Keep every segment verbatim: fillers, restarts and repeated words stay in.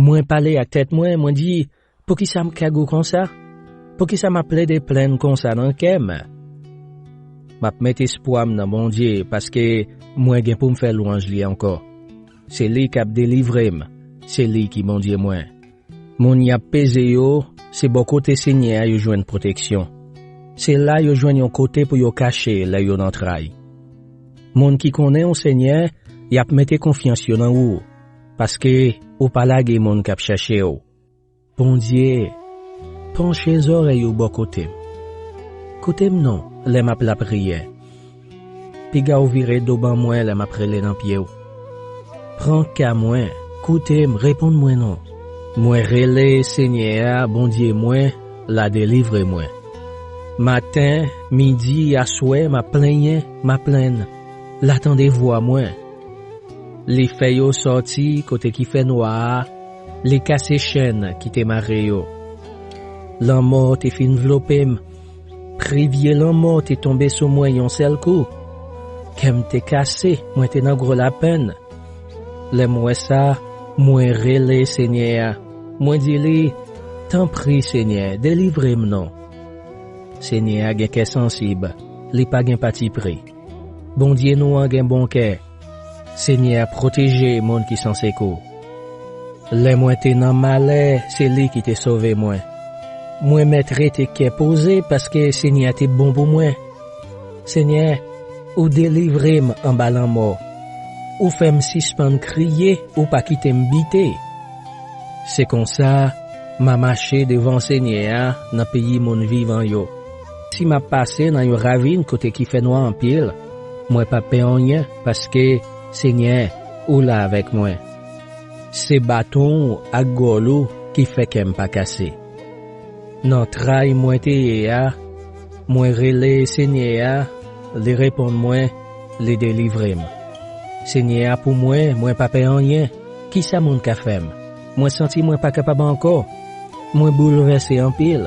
Mwen pale ak tèt mwen, mwen di, "Poukisa m kagou konsa? Poukisa m ap plede plenn konsa nan kè m?" M ap met espwa m nan Bondye, paske mwen gen pou m fè lwanj li ankò. Se li k ap delivre m, se li ki Bondye mwen. Moun y ap peze yo, se bò kote Senyè a yo jwenn pwoteksyon. Se la yo jwenn yon kote pou yo kache lè yo nan tray. Moun ki konnen w, Senyè, y ap mete konfyans yo nan ou, paske ou pa lage moun k ap chèche w. Bondye, panche zòrèy ou bò kote m. Koute m non lè m ap lapriyè. Piga w vire do ban mwen lè m ap rele nan pye w. Pran ka mwen, koute m, reponn mwen non. Mwen rele Senyè a, Bondye mwen, l a delivre mwen. Maten, midi, aswè, m ap plenyen, m ap plenn. L a tande vwa mwen. Li fè yo sòti kote ki fè nwa a, li kase chenn ki te mare yo. Lanmò te fin vlope m. Privye lanmò te tonbe sou mwen yon sèl kou. Kè m te kase, mwen te nan gwo lapenn. Lè m wè sa, mwen rele Senyè a. Mwen di li, "Tanpri, Senyè, delivre m non." Senyè a gen kè sansib, li pa gen patipri. Bondye nou an gen bon kè. Senyè a pwoteje moun ki san sekou. Lè mwen te nan malè, se li ki te sove mwen. Mwen mèt rete kè poze paske Senyè a te bon pou mwen. Senyè, ou delivre m anba lanmò. Ou fè m sispann kriye, ou pa kite m bite. Se konsa, m a mache devan Senyè a nan peyi moun vivan yo. Si m ap pase nan yon ravin kote ki fè nwa anpil, mwen p ap pè anyen, paske, Senyè, ou la avèk mwen. Se baton w ak gòl ou ki fè kè m pa kase. Nan tray mwen te ye a, mwen rele Senyè a, li reponn mwen, li delivre m. Senyè a pou mwen, mwen pa pè anyen. Kisa moun ka fè m? Mwen santi mwen pa kapab ankò. Mwen boulvèse anpil.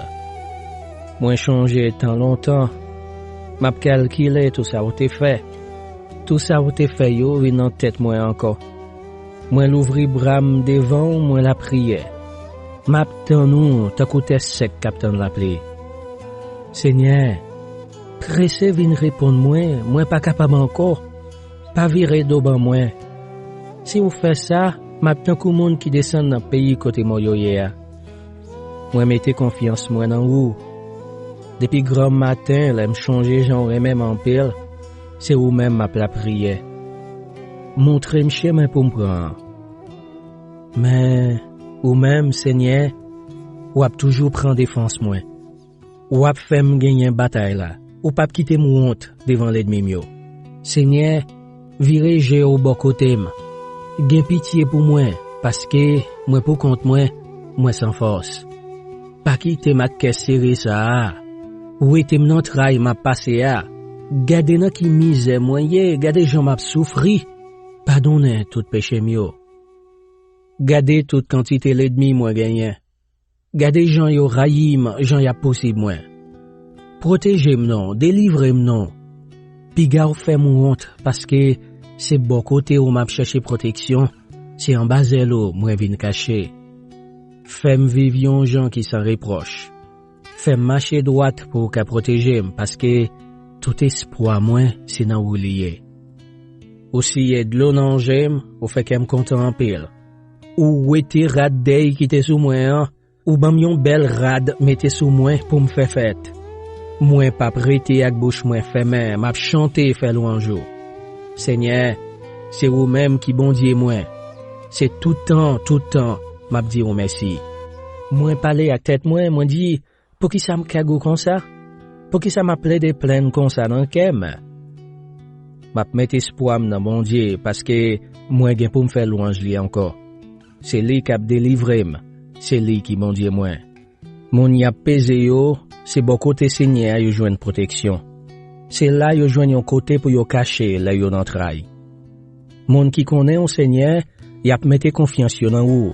Mwen chonje tan lontan. M ap kalkile tou sa ou te fè. Tou sa ou te fè yo vin nan tèt mwen ankò. Mwen louvri bra m devan w, mwen lapriyè. M ap tann ou tankou tè sèk k ap tann lapli. Senyè, prese vin reponn mwen, mwen pa kapab ankò. Pa vire do ban mwen. Si w fè sa, m ap tankou moun ki desann nan peyi kote mò yo ye a. Mwen mete konfyans mwen nan ou. Depi granmaten, lè m chonje jan w renmen m anpil, se ou menm m ap lapriyè. Montre m chemen pou m pran an. Men, ou menm, Senyè, w ap toujou pran defans mwen. W ap fè m genyen batay la. Ou p ap kite m wont devan lènmi m yo. Senyè, vire je w bò kote m. Gen pitye pou mwen, paske mwen poukont mwen, mwen san fòs. Pa kite m ak kè sere sa a. Wete m nan tray m ap pase a. Gade nan ki mizè mwen ye, gade jan m ap soufri. Padonnen tout peche m yo. Gade tout kantite lènmi mwen genyen. Gade jan yo rayi m, jan y ap pousib mwen. Pwoteje m non, delivre m non. Piga w fè m wont, paske se bò kote w m ap chèche pwoteksyon, se anba zèl ou mwen vin kache. Fè m viv yon jan ki san repwòch. Fè m mache dwat pou w ka pwoteje m, paske tout espwa mwen se nan ou li ye. Ou siye dlo nan je m, ou fè kè m kontan anpil. Ou wete rad dèy ki te sou mwen an, ou ban m yon bèl rad mete sou mwen pou m fè fèt. Mwen p ap rete ak bouch mwen fèmen, m ap chante fè lwanj ou. Senyè, se ou menm ki Bondye mwen. Se tout tan, tout tan, m ap di w mèsi. Mwen pale ak tèt mwen, mwen di, "Poukisa m kagou konsa? Poukisa m ap plede plenn konsa nan kè m?" M ap met espwa m nan Bondye, paske mwen gen pou m fè lwanj li ankò. Se li k ap delivre m, se li ki Bondye mwen. Moun y ap peze yo, se bò kote Senyè a yo jwenn pwoteksyon. Se la yo jwenn yon kote pou yo kache lè yo nan tray. Moun ki konnen w, Senyè, y ap mete konfyans yo nan ou,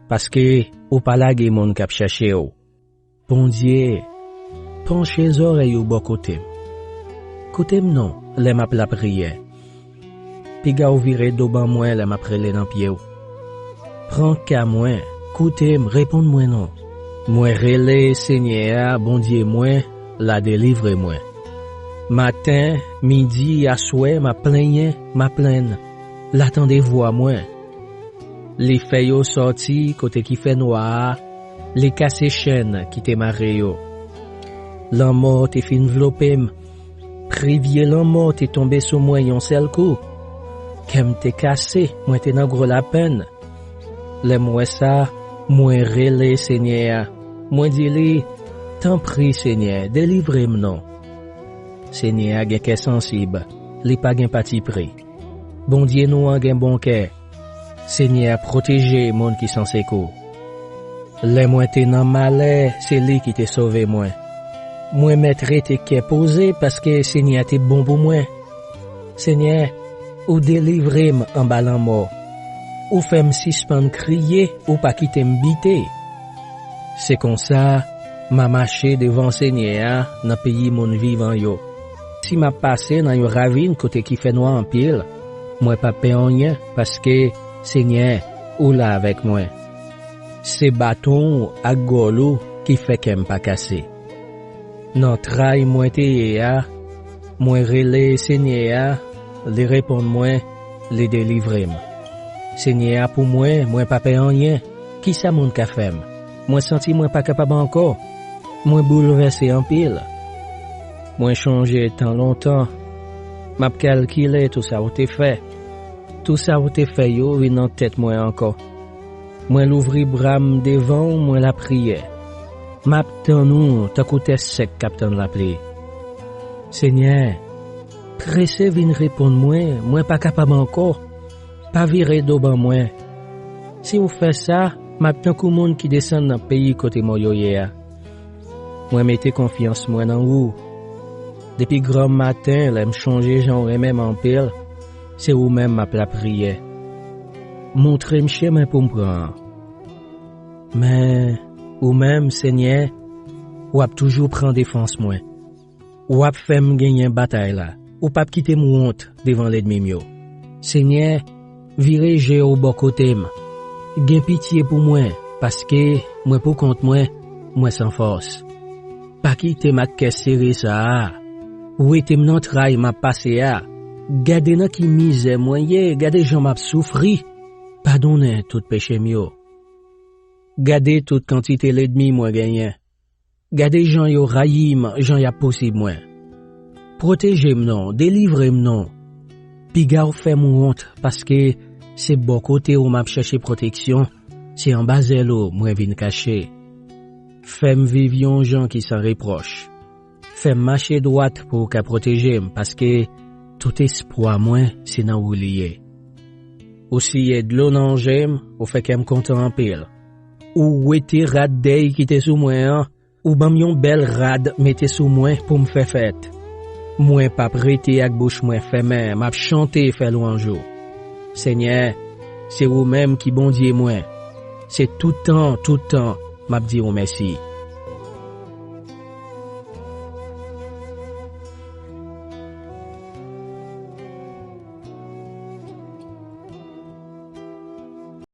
paske ou pa lage moun k ap chèche w. Bondye, panche zòrèy ou bò kote m. Koute m non lè m ap lapriyè. Piga w vire do ban mwen lè m ap rele nan pye w. Pran ka mwen, Koute m, reponn mwen non. Mwen rele Senyè a, Bondye mwen, l a delivre mwen. Maten, midi, aswè, m ap plenyen, m ap plenn. L a tande vwa mwen. Li fè yo sòti kote ki fènwa a, li kase chenn ki te mare yo. Lanmò te fin vlope m. Privye lanmò te tonbe sou mwen yon sèl kou. Kè m te kase, mwen te nan gwo lapenn. Lè m wè sa, mwen rele Senyè a. Mwen di li, "Tanpri, Senyè, delivre m non." Senyè a gen kè sansib, li pa gen patipri. Bondye nou an gen bon kè. Senyè a pwoteje moun ki san sekou. Lè mwen te nan malè, se li ki te sove mwen. Mwen mèt rete kè poze paske Senyè a te bon pou mwen. Senyè, ou delivre m anba lanmò. Ou fè m sispann kriye, ou pa kite m bite. Se konsa, m a mache devan Senyè a nan peyi moun vivan yo. Si m ap pase nan yon ravin kote ki fè nwa anpil, mwen p ap pè anyen, paske, Senyè, ou la avèk mwen. Se baton w ak gòl ou ki fè kè m pa kase. Nan tray mwen te ye a, mwen rele Senyè a, li reponn mwen, li delivre m. Senyè a pou mwen, mwen pa pè anyen. Kisa moun ka fè m? Mwen santi mwen pa kapab ankò. Mwen boulvèse anpil. Mwen chonje tan lontan. M ap kalkile tou sa ou te fè. Tou sa ou te fè yo vin nan tèt mwen ankò. Mwen louvri bra m devan w, mwen lapriyè. M ap tann ou tankou tè sèk k ap tann lapli. Senyè, prese vin reponn mwen, mwen pa kapab ankò. Pa vire do ban mwen. Si w fè sa, m ap tankou moun ki desann nan peyi kote mò yo ye a. Mwen mete konfyans mwen nan ou. Depi granm maten, lè m chonje jan w renmen m anpil, se ou menm m ap lapriyè. Montre m chemen pou m pran an. Men, ou menm, Senyè, w ap toujou pran defans mwen. W ap fè m genyen batay la. Ou p ap kite m wont devan lènmi m yo. Senyè, vire je w bò kote m. Gen pitye pou mwen, paske mwen poukont mwen, mwen san fòs. Pa kite m ak kè sere sa a. Wete m nan tray m ap pase a. Gade nan ki mizè mwen ye, gade jan m ap soufri. Padonnen tout peche m yo. Gade tout kantite lènmi mwen genyen. Gade jan yo rayi m, jan y ap pousib mwen. Pwoteje m non, delivre m non. Piga w fè m wont, paske se bò kote w m ap chèche pwoteksyon, se anba zèl ou mwen vin kache. Fè m viv yon jan ki san repwòch. Fè m mache dwat pou w ka pwoteje m, paske tout espwa mwen se nan ou li ye. Ou siye dlo nan je m, ou fè kè m kontan anpil. Ou wete rad dèy ki te sou mwen an, ou ban m yon bèl rad mete sou mwen pou m fè fèt. Mwen p ap rete ak bouch mwen fèmen, m ap chante fè lwanj ou. Senyè, se ou menm ki Bondye mwen. Se tout tan, tout tan, m ap di w mèsi.